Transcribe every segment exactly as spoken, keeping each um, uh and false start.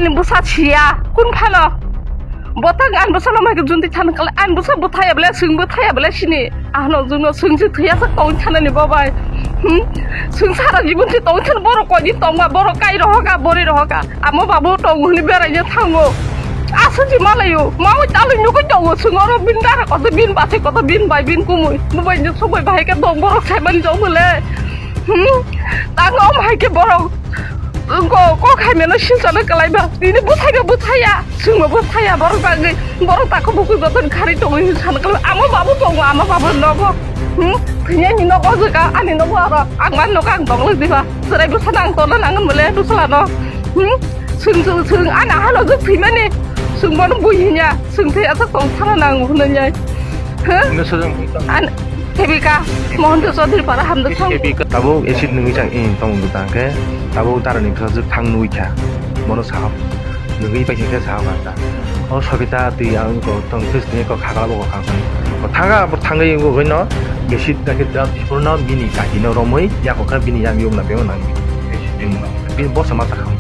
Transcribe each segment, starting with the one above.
Ani bwsa siya, kun phano? Botang ani bwsa no mai junti than kala, ani bwsa bwthaya bele, swng bwthaya bele sini. Ahno jungno swngsi thwiya sa kong thanani bo bai. Hmm? Swng sara jibon si tong than borok koi din tongma, borok kai rohoka, bori rohoka. Amo babu tong hwnwi beraina thango. Asa si malayo, mawi talwi nugwi tongo, swng oro bin dara koto, bin basi koto, bin bai, bin kumui. Bubai ni subai bahai ka dong borok saimani jong bele. Hmm? Tango om hai ke borok. Ko, ko khaimeno silchano kalaiba. Ini bwthaiba bwthaya. Swngma bwthaya borok bagwi. Borok tako bukui joton khari tongwi hwn san kalaiba. Amo babu tongo, amo babu nogo. Hmm? Thwinani nogo jwka, ani nogo aro. Ang man nogo ang tonglo diba. Chwrai bwsano ang tongna nangwn mole bwsala no. Hmm? Swng, swng, swng, ana hano jwk thwimani. Swngmano bui hinya. Swng thwi aswk tong thana nang hwnwi. Huh? Nung sajang bui tang. An, Kebika, Mohanto Chaudhary para hamdo thang. Kebika. Tabuk acid nungwi chang in tong bwtang khe, tabuk darani bwsajwk thang nugwi kha. Bono saham. Nugwi pai khe saham anta. O Sobita twi ang ko tong twis ni ko khagla bo ko khang thang. Ko thanga bo thangwi bo hoi no acid da khe da bipor no bini kaki no romwi ya ko kha bini yang yong na beo nang. Acid ni. Bini bosa ma ta kham.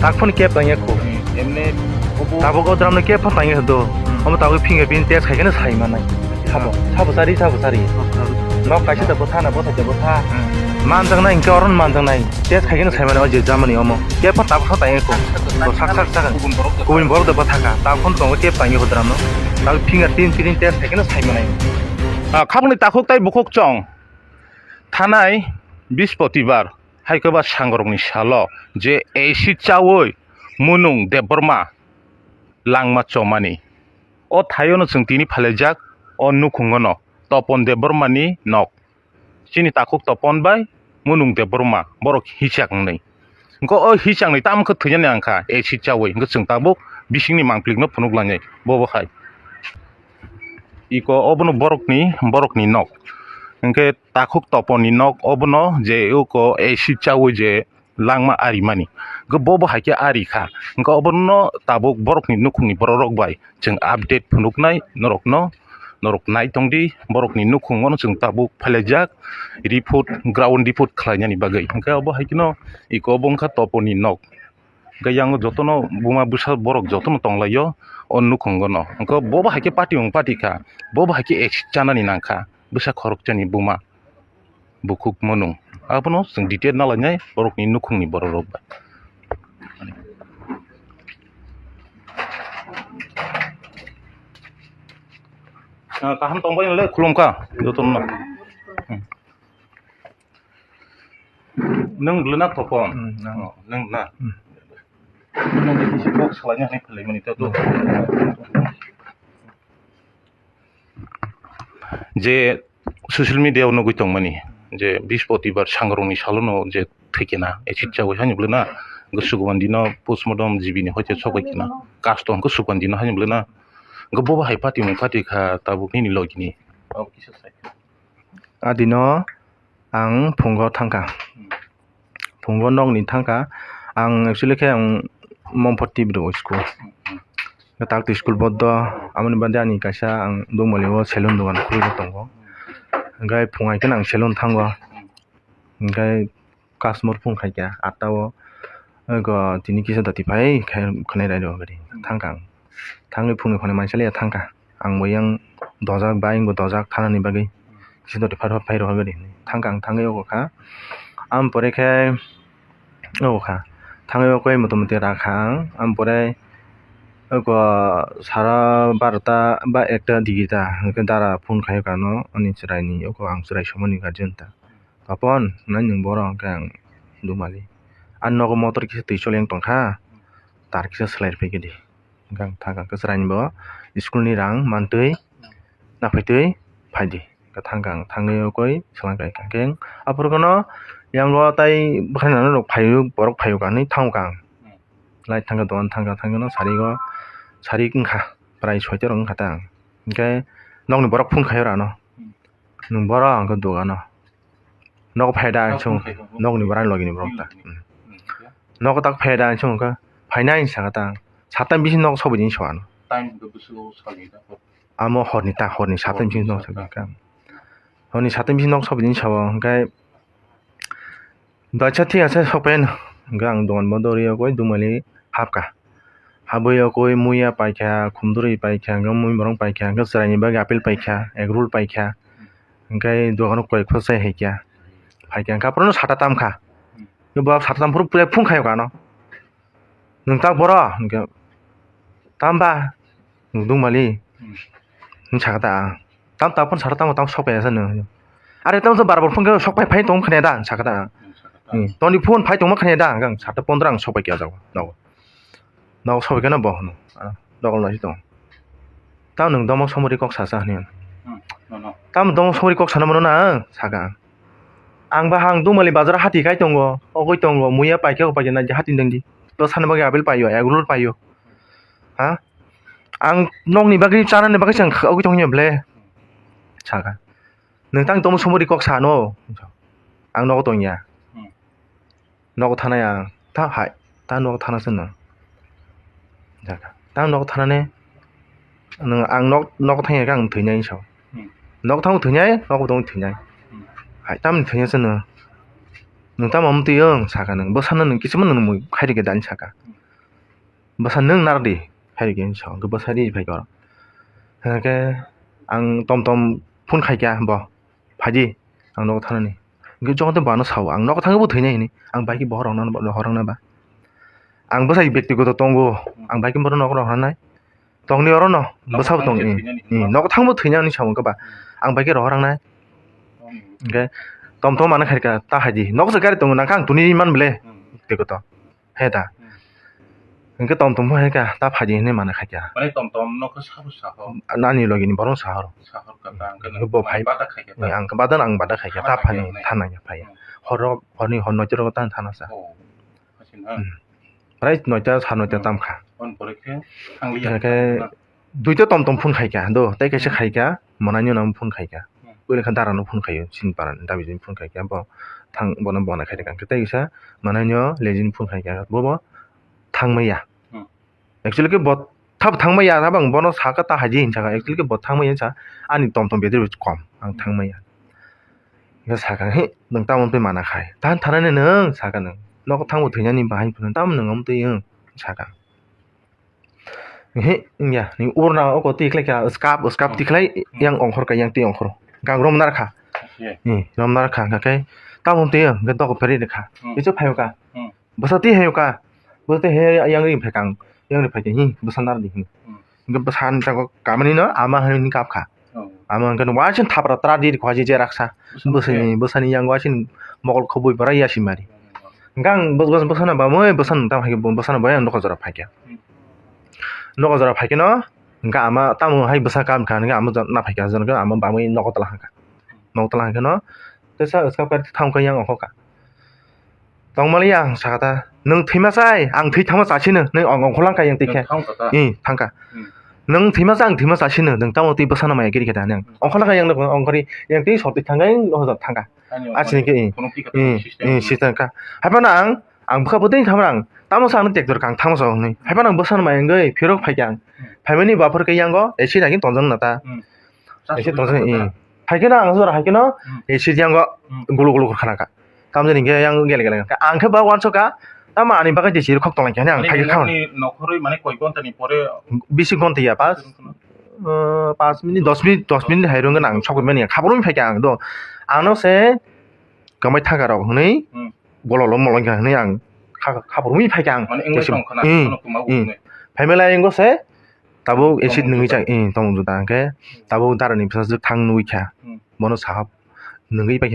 Tak phone kep tang ya ko. Emne obo. Tabuk o dram no kep phone tang ya do. Omo tabuk finger print test khai khe no sai manai. Sabo, sabo sari, sabo sari. Nok kaisa da bwtha na, bwtha da bwtha. Hmm. Manjaknai, hinkhe oro no manjaknai. Test khai khe no sai mano, o je Germany omo. Khe pha tabuk tha tang kho. Bo sak sak sak. Kubun borok da bwtha kha. Tabuk phone tongo, khe tang kho dram no. Tabuk finger print, print test khai khe no sai manai. Ah, khakni takhuk tai bukhuk chong. Thanai Bispotibar, hai khe ba sangrokni salo je acid chawi Munung Debbarma langma chomani. O thaiono chwng tini phalaijak o nukhungono Topon Debbarmani nok. Chini takhuk Topon bai Munung Debbarma borok hichak wngnai. Hwnkhe o hichakni tamo khe thwinani nangkha acid chawi, hwnkhe chwng tabuk bisingni mangplikno phunuk lainai bobo hai. Iko obono borokni, borokni nok. Hwnkhe takhuk Toponni nok obono je eko acid chawi je langma arimani. Hwnkhe bobo hai khe ari kha. Hwnkhe obono tabuk borokni nukhungni bororok bai chwng update phunuknai norokno, norok nai tongdi, borokni nukhungono chwng tabuk phailaijak report, ground report khlainani bagwi. Hwnkhe obo hai kheno iko obo wngkha Toponni nok. Hwnkhe yang jotono buma bwsa borok jotono tonglaio o nukhungono. Hwnkhe bobo hai khe party wng party kha, bobo hai khe acid chanani nangkha bwsa khoroksani buma. Bukhuk Munung. Abono chwng detail nalainai borokni nukhungni bororok bai. Ah, kaham tongbai nole khulumkha jotono. Hmm. Nwng lwna Topon? Hmm, nwng. Oh, nwng na? Hmm. Nwng khe kisa kok salaina hinwi phailaimani, tei to. Je social media o nugwi tongmani je Bispotibar sangrokni salono je thwikena acid chawi haino bwlwna, hwnkhe Sukumandino postmortem G B ni hoite sokbai kena, custom hwnkhe Sukumandino haino bwlwna, hwnkhe bobo hai patimung pati kha tabuk nini logini. Adino ang phungo thangkha. Phungo nokni thangkha. Ang actually khe ang Mompoti bro school. Takti school bodo, aboni baade ani kaisa ang Dugmali o salon dogan khulwi tongo. Hwnkhe phung hai kheno ang salon thango. Hwnkhe customer phung khaikha atta o, ego tini kisa dati phai khe khwnai rai rw gari thangkha ang. Thangwi phungni phone mansa liya thangkha. Ang bo yang dojak, bai wngbo dojak thanani bagwi. Kisa dori phar phar phai rohor gari hinwi. Thangkha ang thangwi ogo kha. Am pore khe ogo kha. Thangwi okoi motamuti rakha ang. Am pore ogo sara barota ba ekta digi ta. Hwnkhe dara phone khaio kha no. Ani chwraini ogo ang chwrai somani guardian ta. Papon, nai nwng boro hwnkhe ang Dugmali. Ani nogo motor kisa twi choli wng tongkha. Tar kisa swlai rwphai khe di. Hwnkhe ang thangkha khe chwraini bo school ni rang mantwi naphaitwi phaidi. Hwnkhe thangkha ang thangwi okoi swlangkha hwnkhe aphuru kheno yango tai bwkhanani rok phaio borok phaio hinwi thangkha ang. Light thangkha dogan thangkha thangkheno sari o sari wngkha prai soita rok wngkha ta ang. Hwnkhe nokni borok phone khaio rano. Nwng boro hwnkhe dogano. Nogo phaida ang chwng nokni borok ani logini borok ta. Nogo tak phaida ang chwng khe phainai hinwi sakha ta ang. Satta bising nogo sobaidi hinwi sa ano. Time hwnkhe bwswk salni ta hor. Amo horni ta horni satta bising nogo sobaidi hinwi kha. Horni satta bising nogo sobaidi hinwi sa o hwnkhe. Daisa thik ase sokphaiyano. Hwnkhe ang dogan bondo rwi o koi Dugmali hapkha. Habwi okwi muya paikha, khumdurwi paikha, hwnkhe muiborong paikha, hwnkhe chwraini bagwi apple paikha, egg roll paikha, hwnkhe dogano koi kho chai haikha. Phaikha hwnkhe aphuru sata tamkha. Bo sata tamphuru purai phung khaio ano. Nwng tak boro? Hwnkhe, "Tamba?" Nwng dungmali? Hmm. Nwng sakha ta ang. Tam ta phone sata tamo tam sok paiyasa nwng. Are tamo bar bar phone khe sok pai phai tong khne da, sakha ta ang. Hmm, sakha ta. Hmm, toni phone phai tongma khne da, ang sata pondro ang sok pai kya jago. Nogo. Nogo sok pai kya na bo hwno. Ah, dogal no si tong. Tam nwng domo somori kok sasa hwnwi. Hmm, no, no. Tam domo somori kok sana mano na ang, sakha ang. Ang ba hang dungmali bazar hati kai tongo, ogoi tongo, muya paikha, paikha na hati nangdi. Bwsani bagwi apple paio, egg roll paio. Ha? Ang nokni bagwi chanani bagwi se ang ogoi tongya ble. Sakha. Nwng tang tongmo somori kok sano. Ang nogo tongya. Hmm. Nogo thanai ang. Ta hai. Ta nogo thana se nwng. Sakha. Ta nogo thanani. Nwng ang nok, nok thangya khe ang thwinai hinwi sao. Hmm. Nok thango thwinai, nok bo tongo thwinai. Hmm. Hai, tamni thwinai se nwng. Nwng tamo amtwi wng sakha nwng. Bwsano nwng kichima nwng mui khairikhe dani sakha. Hmm. Bwsa nwng nardi khairikhe hinwi sao. Hwnkhe bwsa ri phaikha oro. Hwnkhe ang tom tom phone khaikha bo. Phaidi, ang nogo thanani. Hwnkhe jokhon tei bo ano sao, ang nogo thangwi bo thwinai hinwi. Ang bai khe bohrokno, bohrokno ba. Ang bwsai bektigoto tongo, ang bai khe bohrok nogo rohornai. Tongni orono, bwsabo tong, i, i, nogo thangbo thwinani sao wngkha ba. Ang bai khe rohornai. Hwnkhe, tom tom ano khaikha, ta phaidi. Nogo se gari tongo, nangkha ang tuni man ble. Bektigoto. He da. Hmm. Hwnkhe tom tom bo hai kha, ta phaidi hinwi mana khaikha. Mane tom tom no khe sabo saho. Nani logi ni borok saho. Saho ka ta, hwnkhe bo phai. Bada khaikha ta. Ang bada, ang bada khaikha, ta phani thana ya phai. Hmm. Horo, horni hor noitero ta thana sa. Oh. Hasin ha. Hmm. Prai noita, sa noita tam kha. On pore khe thang liya. Hwnkhe Duita tom tom phone khaikha do, tei kaisa khaikha, mwnai no phone khaikha. Hmm. Puila khe dara no phone khaio, chini para ni dabi jani phone khaikha, bo thang, bono bona khairikha. Tei kisa mwnai no lejin phone khaikha, bo bo thangmaya. Hmm. Actually khe bo thab thangmaya, abo ang bono sakha ta haji hinwi sakha, actually khe bo thangmaya sa, ani tom tom battery bo kom, ang thangmaya. Hwnkhe sakha, "He, nwng tamo twi mana khai? Than thanani nwng," sakha nwng. "Nogo thangbo thwinani bahai phano tamo nwng omo twi wng?" sakha. He, wngya, ni urna oko twi khlai kha, skap, skap twi khlai, yang ongkhor ka, yang twi ongkhor. Gang rom nar kha. Ye. Ni, rom nar kha, hwnkha khe, tamo twi, hwnkhe dok pheri rikha. Hmm. Ichu phaio ka. Hmm. Bwsa twi haio ka. Bwsa twi hai yang ri phai kang. Yang ri phai khe, hi, bwsa nar di, hi. Hmm. Hwnkhe bwsa ni jago kamani no, ama hai ni kap kha. Oh. Amo hwnkhe waising thapra tra di rikha je raksa. Bwsani, bwsani yang waising mokol khobwi bara ya simari. Hwnkhe ang bwsano bamwi bwsano tamo hai khe bwsano bai ang nokha jora phaikha. Hmm. Nokha jora phaikheno hwnkhe ama tamo hai bwsa kam kha hwnkhe ama na phaikha, hwnkhe ama bamwi nogo tola hwnkha. Nogo tola hwnkhe no tesa skap kar thangkha yang okhokha. Tongmani ang sakha ta, "Nwng thwima chai, ang thwi thangma chasino, nwng ong-, ongkholang kha yang twi khe." Nwng thang kha ta? Ih, thang kha. Hmm. "Nwng thwima cha, ang thwima chasino, nwng tamo twi bwsano maya kiri khe ta nang. Ongkholang kha yang nwng ongkhori, yang twi sotwi thang kha, yang hojak thang kha." Ani asini khe, ih, phunuk twi kha ih, system. Ih, system kha. Haiphano ang, ang bwkha bwtwi thangma ang, tamo sa ang tractor kang thangma sa hwnwi. Haiphano ang bwsano maya wngwi phirok phai kha ang. Hmm. Phaimani buphar khe yango, esi nagin tonjak na ta. Hmm. Esi tonjak, ih. Hai khe no ang jora hai khe no, hmm, esi yango, hmm, gulu gulu khana kha. Tamjani hwnkhe yang gele gele kha. Ang khe ba uansukha, tamo ani bagwi je siri khok tonglang khe, ani ang phai khe kha. Mane nokni nokhorwi mane koi ghonta ni pore? Bisi ghonta ya, pas, uh, pas minute, dos minute, dos minute hai rwngkhe ang sokwi mani ya. Khabrumwi phai kha ang do. Ano se kwmai thaka rok hwnwi, hmm, bololo molong kha hwnwi ang kha-, khabrumwi phai kha ang. Mane wngwi tong khna, hmm, ano kwma hmm, wngwi. Phaimani lai wngkha se, tabuk acid nungwi jak, eh, tong juda hwnkhe, tabuk darani bwsajwk thang nugwi kha. Hmm. Bono sahap nungwi paikha.